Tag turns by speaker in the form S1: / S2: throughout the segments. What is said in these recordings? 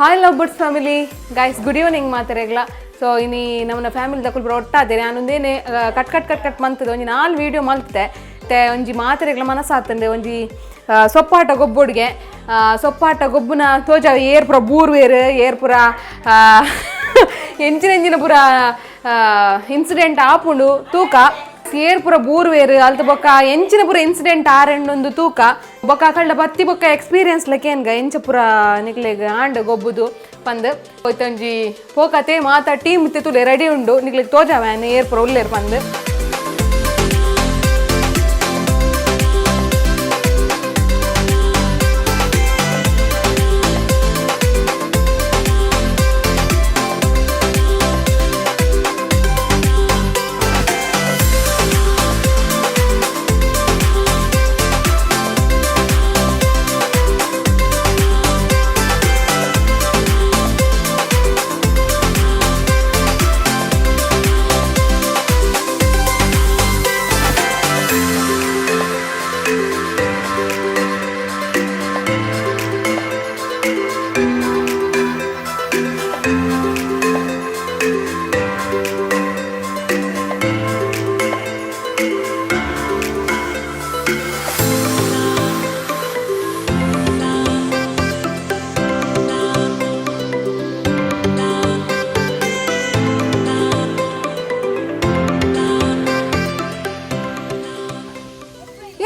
S1: Hi love birds family guys, good evening ಮಾತೆರೆಗ್ಲ. So ಇನಿ ನಮ್ಮನ family ದಕುಲ್ ಪೂರ ಒಟ್ಟಾದೆ. ನಾನೊಂದೇನೆ ಕಟ್ ಕಟ್ ಕಟ್ ಕಟ್ ಮಂತದ ಒಂಜಿ ನಾಲ್ ವೀಡಿಯೋ ಮಲ್ತೆ ते ಒಂಜಿ ಮಾತೆರೆಗ್ಲ ಮನಸ್ಸಾತಂಡೆ ಒಂಜಿ ಸೊಪ್ಪಾಟ ಗೊಬ್ಬೊಡ್ಗೆ. ಸೊಪ್ಪಾಟ ಗೊಬ್ಬುನ ತೋಜ ಏರ್ ಪೂರ ಬೂರ್ವೇರ್ ಏರ್ ಪೂರ ಎಂಚಿನ ಎಂಚಿನ ಪೂರ ಇನ್ಸಿಡೆಂಟ್ ಆಪುಂಡು ತೂಕ. ಏರ್ ಪೂರ ಬೂರ್ವೇರ್ ಅಲ್ತ ಬೊಕ್ಕ ಎಂಚಿನ ಪೂರ ಇನ್ಸಿಡೆಂಟ್ ಆರೆಂಡೊಂದು ತೂಕ. ಬೊಕ್ಕ ಅಕಲ್ಡ ಬತ್ತಿ ಬೊಕ್ಕ ಎಕ್ಸ್ಪೀರಿಯನ್ಸ್ ಲಕೇನ್ಗ ಎಂಚ ಪೂರ ನಿಕ್ಲೆಗ್ ಆಂಡ್ ಗೊಬ್ಬುದು ಪಂದ್ ಒಂಜಿ ಪೋಕತೆ ಮಾತ ಟೀಮ್ ತುಲೆ ರೆಡಿ ಉಂಡು. ನಿಕ್ಲೆಗ್ ತೋಜಾವ ಏರ್ ಪೂರ ಉಲ್ಲೇರ್ ಪಂದ್.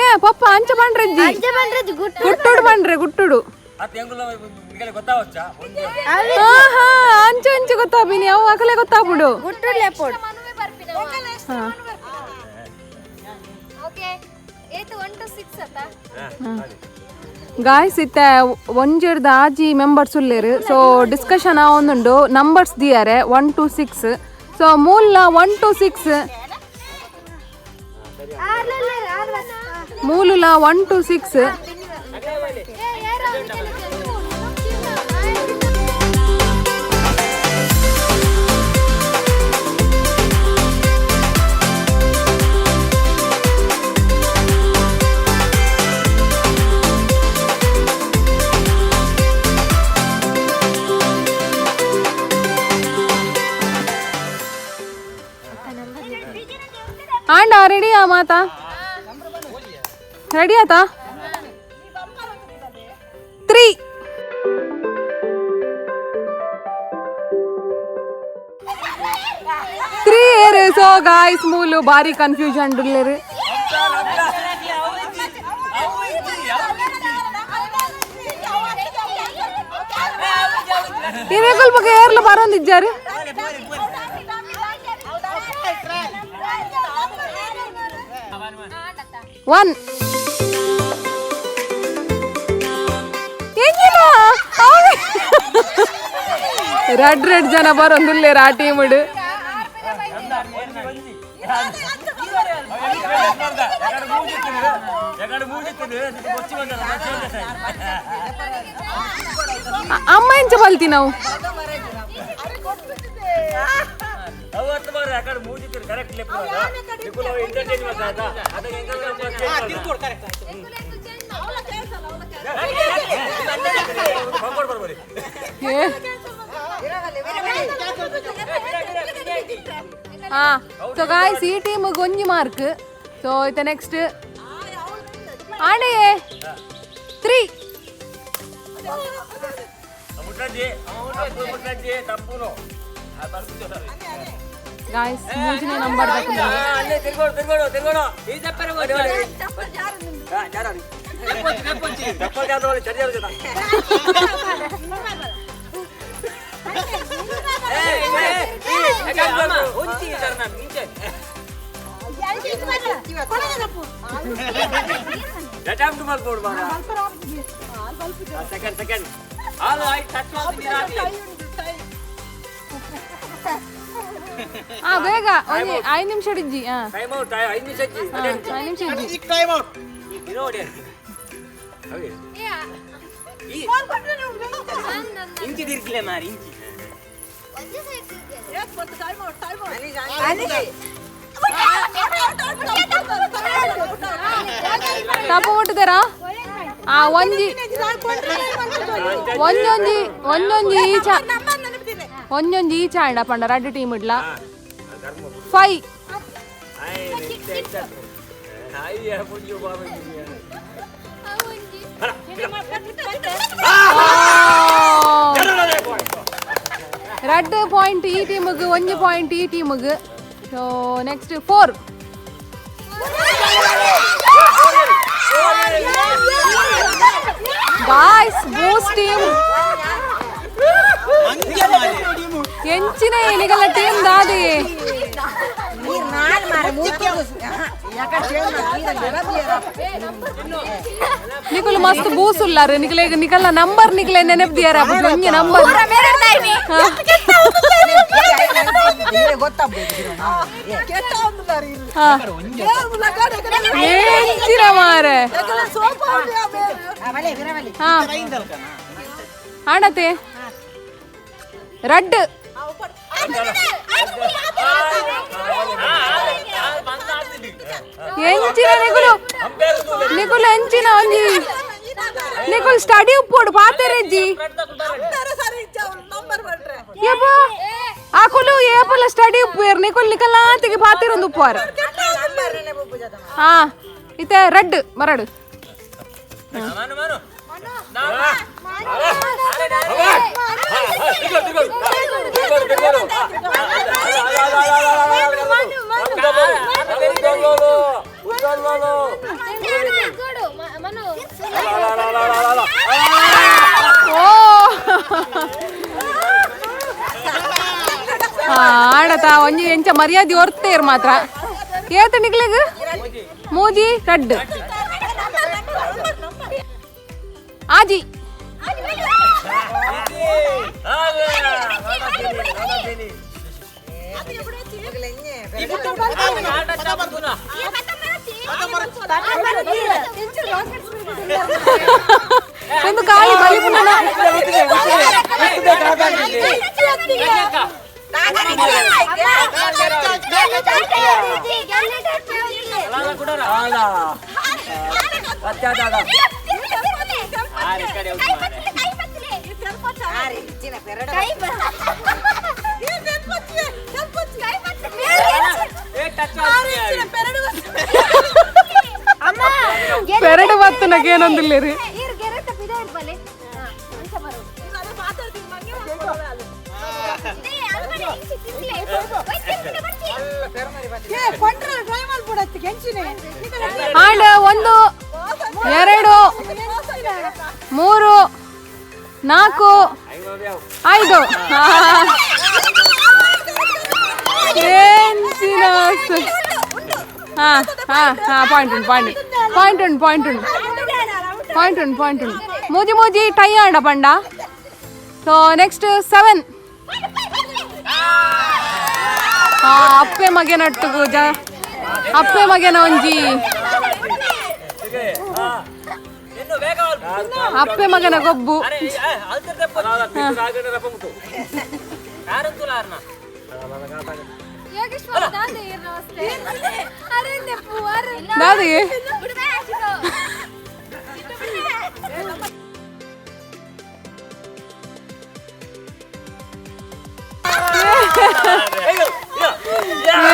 S1: ಏ ಪಪ್ಪ ಅಂಚ ಪಂಡ್ರೆಜ್ಜಿ, ಗುಟ್ಟುಡು ಪಂಡ್ರೆ ಗುಟ್ಟುಡು. ಆಹಾ, ಅಂಚೆ ಅಂಚೆ ಗೊತ್ತಾಪಿನಿ ಅವು ಅಕಲೆ ಗೊತ್ತಾಪುಡು. ಗಾಯ್ಸ್, ಇತ್ತ ಒಂಜೆರ್ದ ಆಜಿ ಮೆಂಬರ್ಸ್ ಉಲ್ಲೇರು. ಸೊ ಡಿಸ್ಕಷನ್ ಆವೊಂದುಂಡು. ನಂಬರ್ಸ್ ದಿಯಾರೆ 1 2 6. ಸೊ ಮೂಲ 1 2 6, ಮೂಲುಲ 1 2 6. ಆಂಡ ರೆಡಿ ಆ ಮಾತಾ? ರೆಡಿ ಆತಾ? 3 3 ಏರ್. ಸೊ ಗಾಯ್ಸ್, ಮೂಲು ಬಾರಿ ಕನ್ಫ್ಯೂಷನ್ ಡುಲ್ಲೇರು. ಇರೇಕಲ್ ಬಗ್ಗೆ ಏರ್ಲ ಬರೋಂದಿಜ್ಜಾರು. 1 ರೆಡ್ ರೆಡ್ ಜನ ಬರೋಂದುಲ್ಲೇರು ಆ ಟೀಮ್. ಅಮ್ಮ ಎಂಚ ಬಲ್ತಿ ನಾವು? ಹಾ, ಸೊ ಗಾಯ್ಸ್, ಈ ಟೀಮ್ ಒಂಜಿ ಮಾರ್ಕ್. ಸೊ ಇತ್ತ ನೆಕ್ಸ್ಟ್ ಆಂಡೆಯೇ 3. ಗಾಯ್ಸ್, ಮೂರನೇ ನಂಬರ್.
S2: Second second.
S1: ಹಾ, ಬೇಗ ಒಂಜಿ 5 ನಿಮಿಷ ಇಜ್ಜಿ. ಹಾ,
S2: 5 ನಿಮಿಷ.
S1: 5 ನಿಮಿಷ ಇಜ್ಜಿ.
S2: ಇಂಚಿ ತಿರ್ಗಿಲೆ ಮಾರಿ ಇಂಚಿ.
S1: ತಪ್ಪು ಮುಟ್ಟಿದಾರಾ? ಆ ಒಂಜಿ ಒಂಜೊಂಜಿ ಒಂಜೊಂಜಿ ಈಚ ಒಂಜೊಂಜಿ ಈಚ ಆಂಡ ಪಂಡ ರಡ್ಡ್ ಟೀಮ್ ಇಡ್ಲ 5. ರಡ್ಡ್ ಪಾಯಿಂಟ್ ಈ ಟೀಮಿಗೆ, ಒಂಜಿ ಪಾಯಿಂಟ್ ಈ ಟೀಮಿಗೆ. So next 4. Guys, boost team ಎಂಚಿನ ಎನಿಗಲ್ಲ ಟೀಮ್ ದಾದಿ. ನಿಕುಲು ಮಸ್ತ್ ಬೂಸುಲ್ಲಾರು. ನಿಕಲೆ ನಿಕಲ್ನ ನಂಬರ್ ನಿಕಲೆ ನೆನಪಿದ್ಯಾರ? ಒಂಜಿ ನಂಬರ್. ಎಂಚಿನ ಮಾರೆ. ಹಾ, ಆಣತೆ ರಡ್ಡ್. ಎಂಚಿನ ನಿಕುಲು ನಿಕುಲು ಎಂಚಿನ ಒಂಜಿ ನಿಕುಲು ಸ್ಟಡಿ ಉಪ್ಪೋಡು ಪಾತೆರೆಜ್ಜಿ. ಯಪ್ಪ, ಆಕುಲು ಏಪಲ ಸ್ಟಡಿ ಉಪ್ಪುವೇರು. ನಿಕುಲು ನಿಕಲಾತಿಗೆ ಪಾತೆರೊಂದು ಉಪ್ಪುವಾರು. ಹಾ, ಇತ್ತೆ ರಡ್ಡ್ ಬರಡು. ಓ, ಆಡತ ಒಂಜಿ ಎಂಚ ಮರ್ಯಾದೆ ಒರ್ತೇರು ಮಾತ್ರ. ಏತ ನಿಕ್ಲೆಗ್? ಮೂಜಿ ರಡ್ಡ್ ಆಜಿ. ಒಂದು ಖಾಲಿ ಬಲಿ. ಪೆರಡು ಬತ್ತು ನಗೇನೊಂದಿಲ್ಲ ರೀ. ಆಂಡ್ 1, 2, 3, 4, 5. ಎಂಚಿನ? ಹಾ ಹಾ ಹಾ, ಪಾಯಿಂಟ್ ಉಂಟು, ಪಾಯಿಂಟ್ ಪಾಯಿಂಟ್ ಉಂಟು, ಪಾಯಿಂಟ್ ಉಂಟು, ಪಾಯಿಂಟ್ ಉಂಟು, ಪಾಯಿಂಟ್ ಉಂಟು. ಮೂಜಿ ಮೂಜಿ ಟೈ ಆಂಡ ಪಂಡ. So next 7. ಹಾ, ಅಪ್ಪೆ ಮಗೆನೊಟ್ಟುಗು ಜ ಅಪ್ಪೆ ಮಗೆನ ಒಂಜಿ ಅಪ್ಪೆ ಮಗನ ಗೊಬ್ಬು. ದಾದಿ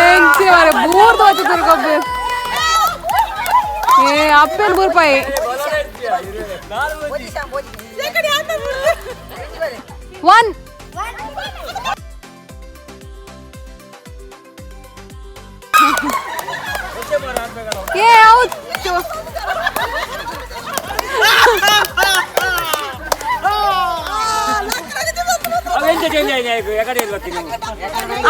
S1: ಎಂಚಿನ ಮಾರ್ರೆ, ಬೂರ್ದು ಬತ್ತುತ್ತರು ಗೊಬ್ಬು. ಏ, ಅಪ್ಪೆನ್ ಬೂರ್ಪಾಯಿ. 1. ಏ, ಔಟ್.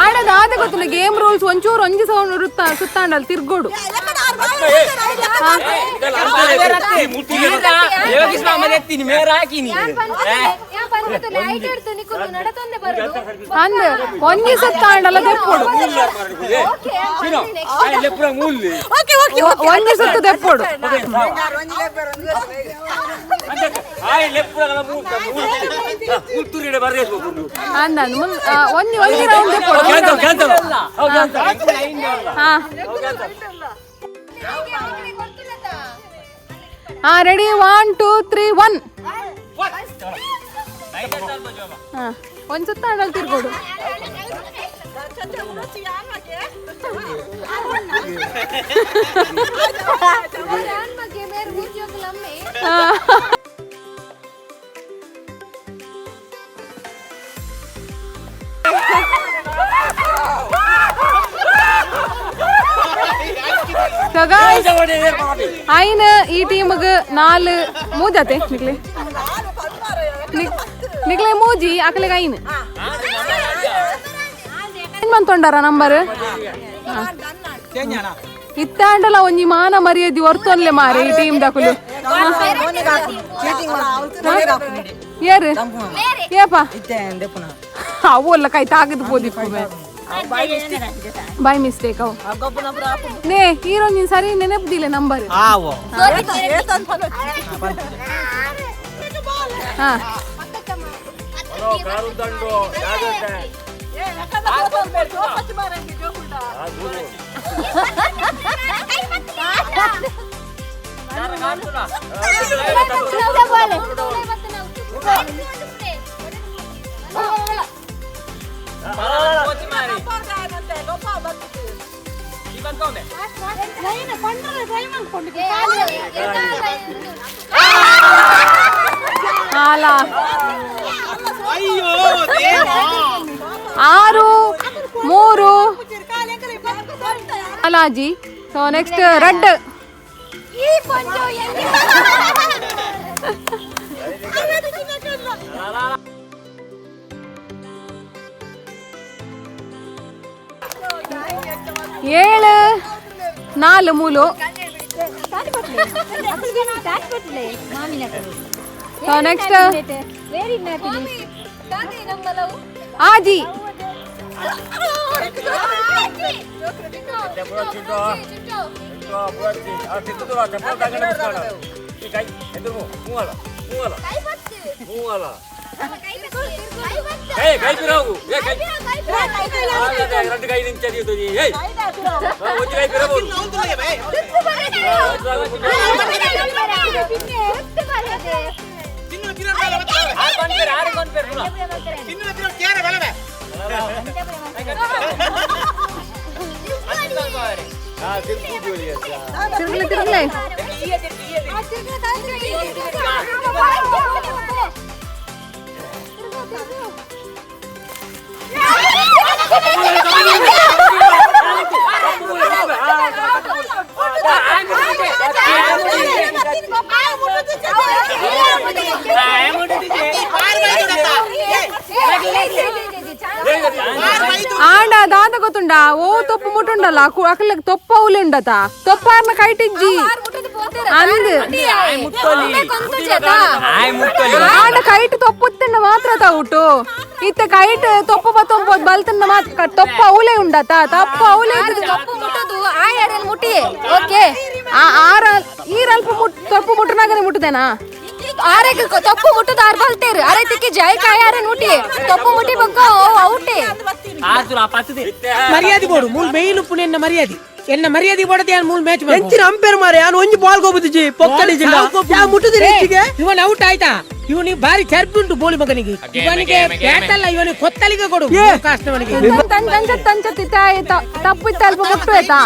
S1: ಆಡದ ಆದ ಗೊತ್ತಿಲ್ಲ ಗೇಮ್ ರೂಲ್ಸ್. ಒಂಚೂರು ಒಂಜಿ ಸೌಂಡ್ ವೃತ್ತ ಸುತ್ತಾಂಡಲ್ ತಿರ್ಗೋಡು. ಅಂದ್ ಒಂಜಿ ಸುತ್ತಾಂಡಲ ದೆಪ್ಪೋಡು, ಒಂಜಿ ಸುತ್ತು ದೆಪ್ಪೋಡು. ಅಂದ ಒಂಜಿ ಒಂಜಿ ರೌಂಡ್ ದೆಪ್ಪೋಡು. ಹಾ, ಆ, Ready, 1, 2, 3, 1. ಹಾ, ಒಂದ್ ಸುತ್ತ ಆಡಲ್ ತಿರ್ಗೋಡು. So guys, ಐನ್ ಈ ಟೀಮ್ಗ್ ನಾಲ್ ಮೂಜಾತೆ ನಿಕ್ಲೆ. ನಿಕ್ಲೆ ಮೂಜಿ, ಅಕ್ಲೆಗ್ ಐನ್. ಏನ್ ಮಂತೊಂಡಾರ ನಂಬರ್? ಇತ್ತಾಂಡಲ ಒಂಜಿ ಮಾನ ಮರ್ಯಾದೆ ಒರ್ತೊನ್ಲೆ ಮಾರೆ ಈ ಟೀಮ್ ದಕುಲು. ಏರು ಏಪ ಅವು ಅಲ್ಲ, ಕೈ ತಾಗದ್ ಪೋದಿಪ್ಪು ಬೈ ಮಿಸ್ಟೇಕ್ ಅವು. ನೇ ಹೀರೋ, ನೀನ್ ಸರಿ ನೆನಪುದಿಲ್ಲ ನಂಬರ್.
S2: ಆವೋ.
S1: ಹಾ. ಅಲ್ಲ, ಆರು ಮೂರು ಅಲಾಜಿ. ಸೊ ನೆಕ್ಸ್ಟ್ ರೆಡ್. ಏಳು ನಾಲ್ ಮೂಲು. ಸೊ ನೆಕ್ಸ್ಟ್ ಆಜಿ.
S2: ಏ, ಕೈ ಪಿರಾವು. ಏ, ಕೈ. రెండు ಕೈ ನಿಂಚದಿ. ಏಯ್, ಒಂಜಿ ಕೈ ಪಿರಬಹುದು. ಆರು ಪನ್ಪೇರು, ಆರು.
S1: ತಿರುಗ್ಲೆ ತಿರುಗ್ಲೆ. ಆಂಡ ದಾದ ಗೊತ್ತುಂಡ? ಓ, ತೊಪ್ಪು ಮುಟ್ಟುಂಡಲ್ಲ, ಅಕ್ಲೆ ತೊಪ್ಪ ಅವಲೆ ಉಂಡತ, ತೊಪ್ಪಾರ್ನ ಕೈಟಿಜ್ಜಿ ಅಂದ್. ಆಂಡ ಕೈಟ್ ತೊಪ್ಪುತ್ತಂಡ ಮಾತ್ರ ಊಟು ಇತ್ತ. ಕೈಟ್ ತೊಪ್ಪ ಬತ್ತೊಂಬೋದು ಬಲ್ತಂಡ ಮಾತ್ರ ತೊಪ್ಪ ಅವಲೆ ಉಂಡತ, ತಪ್ಪು ಅವಲೆ.
S3: ತಪ್ಪು ಮುಟ್ಟೋದು ಆ ಯಾರೇನು ಮುಟ್ಟಿ, ಓಕೆ.
S1: ಆ ಆರ ಈರಲ್ಪ ಮುಟ್ ತೊಪ್ಪು ಮುಟ್ಟುನಾಗನೆ ಮುಟ್ಟುದೇನಾ?
S3: ಆರೆ ತಪ್ಪು ಮುಟ್ಟುದು ಆರ್ ಬಲ್ತೇರು ಅರೆ ತಿಕ್ಕಿ ಜಯ ಕಾಯ ಆರೆ ಮುಟ್ಟಿ, ತಪ್ಪು ಮುಟ್ಟಿ ಬೊಕ್ಕ ಔಟೆ.
S4: ಮರ್ಯಾದೆ ಬೋಡು ಮೂಲ್ ಮೇಯ್ನ್ ಉಪ್ಪು ಎನ್ನ ಮರ್ಯಾದೆ, ಎನ್ನ ಮರ್ಯಾದೆ ಬೋಡದೆ. ಯಾನ್ ಮೂಲ್ ಮ್ಯಾಚ್.
S5: ಎಂಚಿನ ಅಂಪೇರ್ ಮಾರೆ, ಯಾನ್ ಒಂಜಿ ಬಾಲ್ ಗೋಬುದಿಜಿ ಪೊಕ್ಕಡಿ ಜಿಲ್ಲ ಯಾ ಮುಟ್ಟುದಿರಿ ಹೆಚ್ಚಿಗೆ.
S4: ಇವನ್ ಔಟ್ ಆಯ್ತಾ? ಇವನಿಗೆ ಬಾರಿ ಚರ್ಪಿ ಉಂಟು ಬೋಳಿ ಮಗನಿಗೆ. ಇವನಿಗೆ ಬ್ಯಾಟ್ ಅಲ್ಲ, ಇವನಿಗೆ ಕೊತ್ತಲಿಗೆ ಕೊಡು ಕಾಸ್ಟವನಿಗೆ.
S1: ತಂಚ ತಂಚ ಇತ್ತ ತಪ್ಪು ಇತ್ತ ಅಲ್ಪ ಮುಟ್ಟು ಆಯ್ತಾ?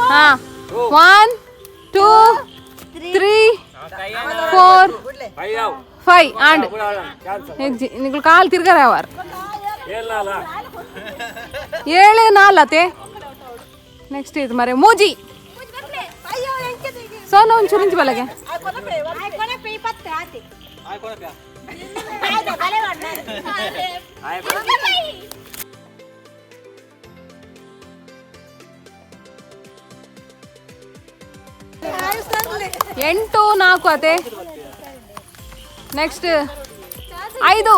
S1: ಹಾ 1 2 3 4 5 ಆಂಡ್ ನಿಗಳು ಕಾಲು ತಿರ್ಗಾರ ಅವರ್ 7 4 ಅತೆ ನೆಕ್ಸ್ಟ್ ಇದು ಮರೆ ಮೂಜಿ ಸೋನ ಒಂಚೂರು ಇಂಚು ಬಲಗೆ 8 4 ಅತೆ ನೆಕ್ಸ್ಟ್ 5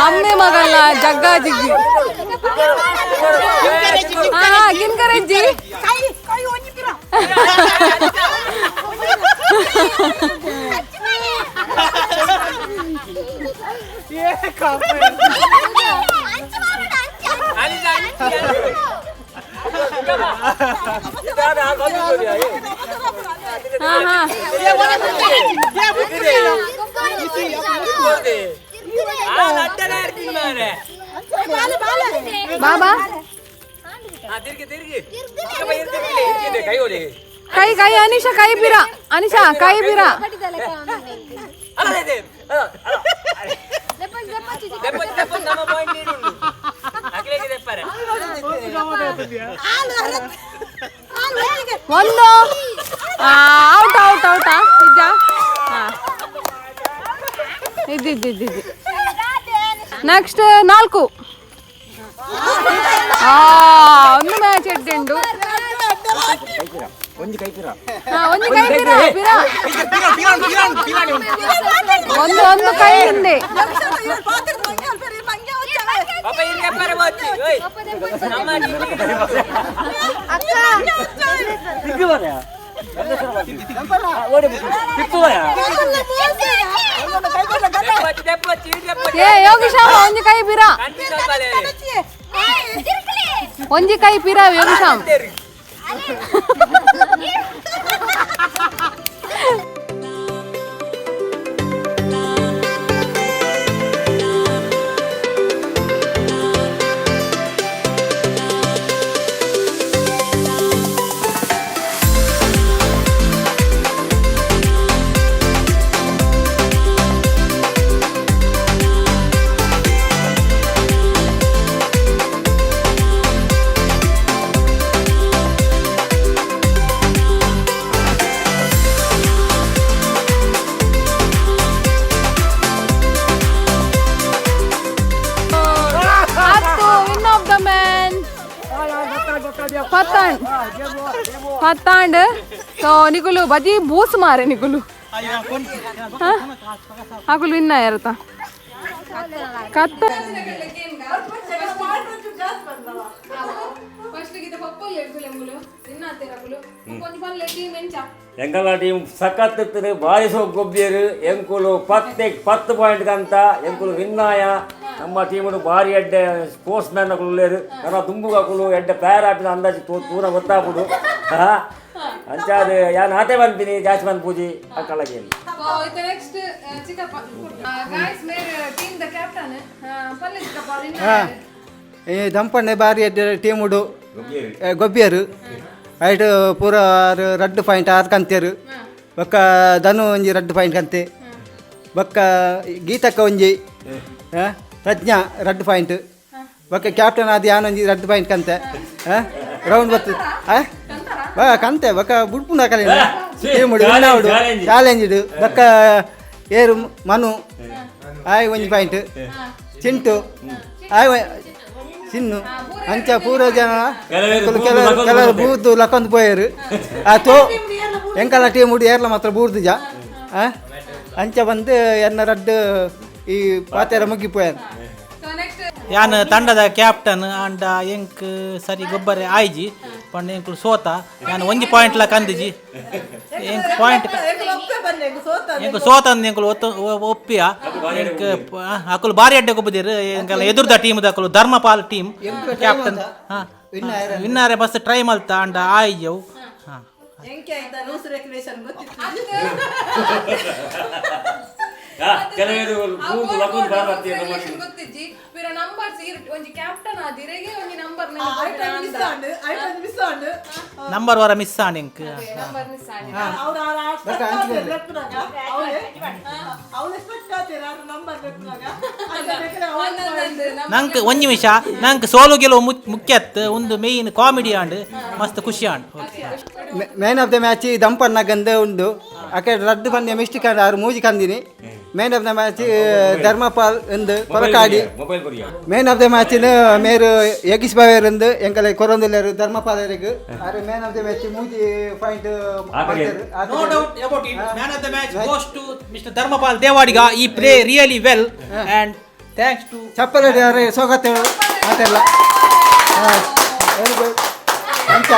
S1: ಅಮ್ಮೆ ಮಗಲ್ಲ ಜಗ್ಗ ಜಿಗ್ಗಿ ಗಿನ್ಕರಜ್ಜಿ ಬಾಬಾ ಕೈ ಕೈ ಅನಿಶಾ ಕೈ ಬಿರಾ ಅನಿಶಾ ಕೈ ಬಿರಾ ಒಂದು ಔಟ್ ಔಟ್ ಔಟ್ ಇದ್ದ ಇದ್ದಿದ್ದು ನೆಕ್ಸ್ಟ್ 4 ಒಂದು ಮ್ಯಾಚ್ ಎಡ್ಡೆಂಡು ಒಂದು ಕೈ ಬಿರಾ ಒಂದು ಒಂದು ಕೈ ಹಿಂದೆ ಏ ಯೋಗಿಶಾಮ ಒಂಜಿ ಕೈ ಬಿರಾ ಒಂಜಿ ಕೈ ಪಿರಾ ಯೋಗಿಶಾಮ್ ಪತ್ತಾಂಡ್ ಸೊ ನಿಕುಲು ಬಜಿ ಬೂಸ್ ಮಾರೆ ನಿಕುಲು ಅಕುಲು ಇನ್ನ ಇರತ್ತ ಕತ್ತ
S2: ಎಂಕಲ ಟೀಮ್ ಸಖತ್ ಇರ್ತದೆ ಬಾರಿ ಸೋಕ್ ಗೊಬ್ಬಿಯರು ಎಂಕುಲು 10 ಪಾಯಿಂಟ್ ಅಂತ ಎಂಕುಲು ವಿನ್ನಾಯ ನಮ್ಮ ಟೀಮು ಭಾರಿ ಎಡ್ಡೆ ಸ್ಪೋರ್ಟ್ಸ್ ಮ್ಯಾನ್ ಅಕುಲು ನನ್ನ ತುಂಬುಗ ಅಕುಲು ಎಡ್ಡೆ ಪ್ಲೇಯರ್ ಆಪಿನ ಅಂದಾಜು ಪೂರ ಗೊತ್ತಾಪುಡು ಅಂಚಾದ ಯಾನ್ ಆತೆ ಬಂತೀನಿ ಜಾಸ್ತಿ ಬಂದು ಪೂಜಿ ಅಕ್ಕಳಗೆ
S1: ನೆಕ್ಸ್ಟ್ ಚಿಕ್ಕಪ್ಪ ಗೈಸ್ ಮೇರೆ ಟೀಮ್ the captain ಪಲ್ಲೆ ಚಿಕ್ಕಪ್ಪ
S6: ಈ ದಂಪಣ್ಣೆ ಬಾರಿ ಎಡ್ಡೆ ಟೀಮ್ ಉಡು ಗೊಬ್ಬಿಯರು ಐಟ್ ಪೂರ ರಡ್ಡು ಪಾಯಿಂಟ್ ಆರು ಕಂತೇರು ಬೊಕ್ಕ ಧನು ಒಂಜಿ ರಡ್ಡು ಪಾಯಿಂಟ್ ಕಂತೆ ಬೊಕ್ಕ ಗೀತಕ್ಕ ಒಂಜಿ ಪ್ರಜ್ಞಾ ರಡ್ಡು ಪಾಯಿಂಟ್ ಬೊಕ್ಕ ಕ್ಯಾಪ್ಟನ್ ಆದ ಯಾನ್ ಒಂಜಿ ರಡ್ಡು ಪಾಯಿಂಟ್ ಕಂತೆ ರೌಂಡ್ ಬತ್ತು ಬಾ ಕಂತೆ ಬೊಕ್ಕ ಬುಡ್ಪುಂಡು ಅಕಲೆ ಟೀಮ್ ಉಡು ವಿನ್ನಾವುಡು ಚಾಲೆಂಜ್ ಇಡು ಬೊಕ್ಕ ಏರು ಮನು ಆಯ್ ಒಂಜಿ ಪಾಯಿಂಟ್ ಚಿಂಟು ಆಯ್ ಚಿನ್ನು ಅಂಚ ಪೂರ ಜನ ಕೆಲವರು ಬೂದು ಲಕ್ಕೊಂದು ಪೋಯರು ಆ ತೋ ಎಂಕಲ ಟೀಮ್ ಉಡು ಏರ್ಲ ಮಾತ್ರ ಬೂರ್ದು ಜ ಅಂಚ ಬಂದು ಎನ್ನ ರಡ್ಡು ಈ ಪಾತೆರ ಮುಗಿ ಪೋಯರ್
S7: ಯಾನ್ ತಂಡದ ಕ್ಯಾಪ್ಟನ್ ಅಂಡ ಎಂಕ್ ಸರಿ ಗೊಬ್ಬರ ಆಯ್ಜಿ ಪಂಡ ಎಂಕುಲು ಸೋತ ಯಾನ್ ಒಂಜಿ ಪಾಯಿಂಟ್ ಲ ಕಂದಿಜಿ ಎಂಕ್ ಪಾಯಿಂಟ್ ಎಂಕ್ ಸೋತ ಎಂಕುಲು ಒಪ್ಪಿಯ ಎಂಕ್ ಅಕುಲು ಬಾರಿ ಅಡ್ಡೆ ಗೊಬ್ಬದಿರು ಎಂಕಲ್ಲ ಎದುರ್ದ ಟೀಮ್ ದಕುಲು ಧರ್ಮಪಾಲ್ ಟೀಮ್ ಕ್ಯಾಪ್ಟನ್ ವಿನ್ನಾರೆ ಬಸ್ ಟ್ರೈ ಮಲ್ತ ಅಂಡ ಆಯ್ಜವು
S1: ಒಂಜಿ ಕ್ಯಾಪ್ಟನ್ ಆದಿರೆಗೆ ಒಂಜಿ ನಂಬರ್
S7: ನಂಬರ್ ವರ ಮಿಸ್ ಆಂಡ್ ಎಂಕ್.
S1: ನಂಬರ್ ಮಿಸ್ ಆಂಡ್.
S7: ನಂಕ್ ಒಂಜಿ ನಿಮಿಷ, ನಂಕ್ ಸೋಲು ಗೆಲುವು ಮುಖ್ಯತ್, ಒಂದು ಮೇಯ್ನ್ ಕಾಮಿಡಿ ಆಂಡ್, ಮಸ್ತ್ ಖುಷಿ and.
S6: Man of the match ದಂಪಣ್ಣ ಗಂಧ ಉಂಡು. ಅಕೆ ರಡ್ಡು ಪಂದ್ಯ ಮಿಸ್ಟಿಕ್ ಆಂಡ್, ಆರು ಮೂಜಿ ಕಂದಿನಿ. Man of the match Dharmapal ಎಂದು ಕೊರಕಾಡಿ.
S2: ಮೊಬೈಲ್ ಕೊರಿಯ.
S6: Man of the ಮ್ಯಾಚಿನ ಮೇರು ಯಗೀಶ್ ಬಾವೇರ್ ಎಂದು ಎಂಕಲೆ ಕೊರೊಂದುಲ್ಲೆರು ಧರ್ಮಪಾಲರಿಗೆ. ಆರು man of the match ಮೂಜಿ point.
S7: No doubt about it. Man of the match goes to Mr. Dharmapal Devadiga. He play really well and thanks to
S6: chappal ಸೋಗತ್ತೆ ಮಾತೆಲ್ಲ. Very good. ಅಂಚ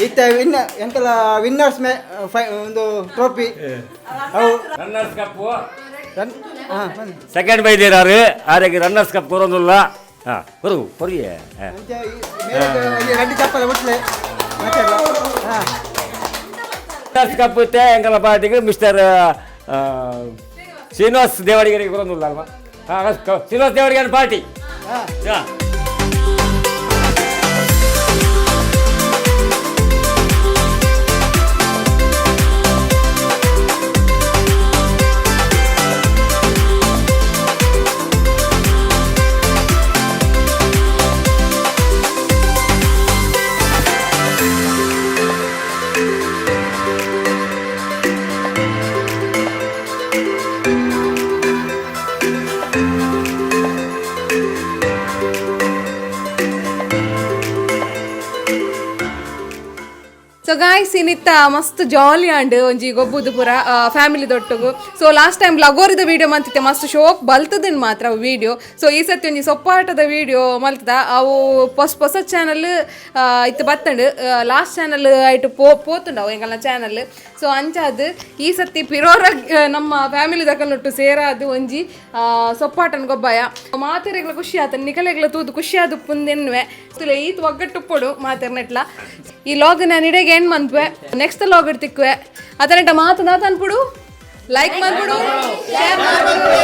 S6: ಇತ್ತೆ win ಎಂಕಲ winners ಮೇ ಫೈ ಒಂದು ಟ್ರೋಫಿ ಅವು.
S2: Runners cup.
S6: ರನ್ ಹಾಂ ಬನ್ನಿ.
S2: ಸೆಕೆಂಡ್ ಬೈದಿರಾರು, ಆರೆಗೆ ರನ್ನರ್ಸ್ ಕಪ್ ಕೊರೊಂದುಲ್ಲ. ಹಾ, ಕೊರು ಕೊರಿಯೆ.
S6: ಅಂಚ ಈ ಮೇರೆಗ್ ಒಂಜಿ ರಡ್ಡ್ ಚಪ್ಪಲ್ ಬಿಟ್ಲೆ ಮಾತೆಲ್ಲ. ಹಾಂ.
S2: ರನ್ನರ್ಸ್ ಕಪ್ ಇತ್ತೆ ಎಂಕಲ ಪಾರ್ಟಿಗೆ ಮಿಸ್ಟರ್ ಶ್ರೀನಿವಾಸ್ ದೇವಾಡಿಗರಿಗೆ ಕೊರೊಂದುಲ್ಲ ಅಲ್ವಾ? ಹಾಂ, ಶ್ರೀನಿವಾಸ್ ದೇವಾಡಿಗನ ಪಾರ್ಟಿ. ಹಾಂ.
S1: ಸೊ ಗಾಯ್ಸ್, ಇನ್ನಿತ್ತ ಮಸ್ತ್ ಜಾಲಿ ಆಂಡ್ ಒಂಜಿ ಗೊಬ್ಬುದು ಪೂರ ಫ್ಯಾಮಿಲಿ ದೊಟ್ಟುಗು. So last time ಲಗೋರಿದ video ಮಂತಿತ್ತೆ, ಮಸ್ತ್ ಶೋಕ್ ಬಲ್ತದಿನ್ ಮಾತ್ರ ವಿಡಿಯೋ. ಸೊ ಈ ಸತಿ ಒಂಜಿ ಸೊಪ್ಪಾಟದ ವಿಡಿಯೋ ಮಲ್ತದ. ಅವು ಹೊಸ ಹೊಸ ಚಾನಲ್ ಇತ್ತು ಬತ್ತಂಡು, ಲಾಸ್ಟ್ ಚಾನಲ್ ಐಟು ಪೋತುಂಡು ಅವು ಎಂಕಲ್ನ ಚಾನಲ್. ಸೊ ಅಂಚಾದ್ ಈ ಸತಿ ಪಿರೋರ ನಮ್ಮ ಫ್ಯಾಮಿಲಿ ದಕಲ್ನೊಟ್ಟು ಸೇರಾದು ಒಂಜಿ ಸೊಪ್ಪಾಟನ್ ಗೊಬ್ಬಾಯ. ಮಾತೆರೆಗ್ಲ ಖುಷಿ ಆತ, ನಿಕಲೆಗ್ಲ ತೂದು ಖುಷಿ ಆದು ಪುಂದೆನ್ನುವೆ. ಈತ್ ಒಗ್ಗಟ್ಟು ಮಾತೆರ್ನೆಟ್ಲ. ಈ ಲಾಗ್ ನಾನು ಇಡೆಗೆ ಎಂಡ್ ಮನ್ಪುವೆ, ನೆಕ್ಸ್ಟ್ ಲಾಗ್ ತಿಕ್ಕುವೆ. ಅದನೆಟ ಮಾತು ನಾ ಅನ್ಪುಡು, ಲೈಕ್ ಮನ್ಪುಡು, ಶೇರ್ ಮನ್ಪುಡು.